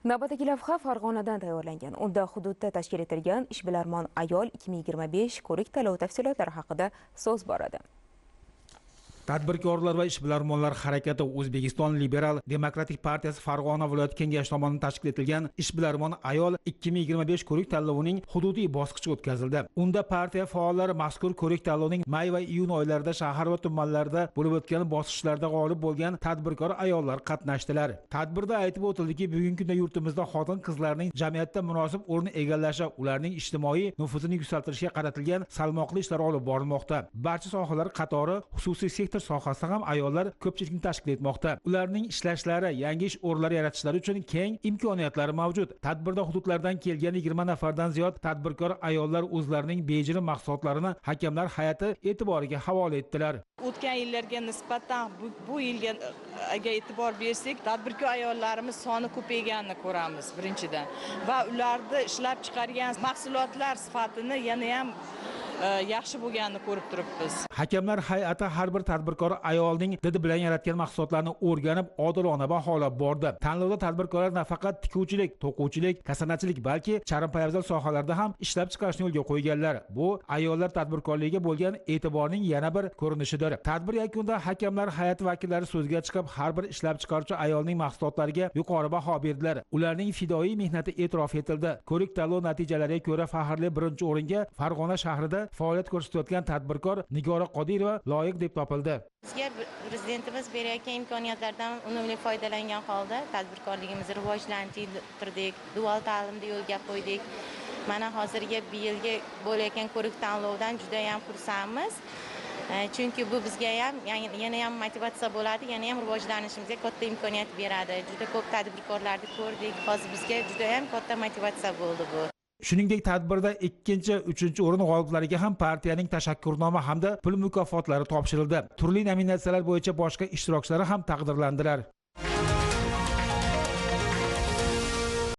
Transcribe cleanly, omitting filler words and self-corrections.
Navbatdagi lavha Farg'onadan tayyorlangan. Unda hududda tashkil etilgan Ishbilarmon ayol 2025 ko'rik tanlovi tafsilotlari haqida so'z boradi. Tadbirkorlar va ishbilarmonlar harakati O'zbekiston Liberal Demokratik Partiyasi Farg'ona viloyat kengashi tomonidan tashkil etilgan Ishbilarmon ayol 2025 ko'rik tanlovining hududiy bosqichi o'tkazildi. Unda partiya faollari mazkur ko'rik tanlovining may va iyun oylarida shahar va tumanlarda bo'lib o'tgan bosqichlarda g'olib bo'lgan tadbirkor ayollar qatnashdilar. Tadbirda aytib o'tildiki, bugungi kunda yurtimizda xotin-qizlarning jamiyatda munosib o'rn egallashi, ularning ijtimoiy nufuzini yuksaltirishga qaratilgan salmoqli ishlar olib borilmoqda. Barcha sohalar qatori xususiy sektor sohasida ham ayollar ko'pchilikni tashkil etmoqda. Ularning ishlashlari, yangi ish o'rinlari yaratishlari uchun keng imkoniyatlar mavjud. Tadbirda hududlardan kelgan 20 nafardan ziyod tadbirkor ayollar o'zlarining bejirim mahsulotlarini hakamlar hay'ati e'tiboriga havola etdilar. O'tgan yillarga nisbatan bu yilga agar e'tibor bersak, tadbirkor ayollarimiz soni ko'payganini ko'ramiz birinchidan, va ularni ishlab chiqargan mahsulotlar sifatini yana ham yaxshi bo'lganini ko'rib turibmiz. Hakamlar hay'ati har bir tadbirkor ayolning didi bilan yaratgan mahsulotlarni o'rganib, odilona baholab bordi. Tanlovda tadbirkorlar nafaqat tikuvchilik, to'quvchilik, kasanachilik, balki charm poyabzal sohalarida ham ishlab chiqarishni yo'lga qo'yganlar. Bu ayollar tadbirkorligiga bo'lgan e'tiborning yana bir ko'rinishidir. Tadbir yakunida hakamlar hay'ati vakillari so'zga chiqib, har bir ishlab chiqaruvchi ayolning mahsulotlariga yuqori baho berdilar. Ularning fidoyi mehnati e'tirof etildi. Ko'rik tanlov natijalariga ko'ra faxrli birinchi o'ringa Farg'ona shahrida faoliyat ko'rsatayotgan tadbirkor Nigora Qodirova loyiq deb topildi. Bizga prezidentimiz berayotgan imkoniyatlardan unumli foydalangan holda tadbirkorligimizni rivojlantirdik, dual ta'limni yo'lga qo'ydik. Mana hozirgi bu yilgi bo'layotgan ko'rik tanlovdan juda ham xursandmiz. Chunki bu bizga ham yana ham motivatsiya bo'ladi, yana ham rivojlanishimizga katta imkoniyat beradi. Juda ko'p tadbirkorlarni ko'rdik. Hozir bizga juda ham katta motivatsiya bo'ldi bu. Shuningdek, tadbirda 2-chi, 3-chi o'rin g'oliblariga ham partiyaning tashakkurnoma hamda pul mukofotlari topshirildi. Turli nominatsiyalar bo'yicha boshqa ishtirokchilar ham taqdirlandilar.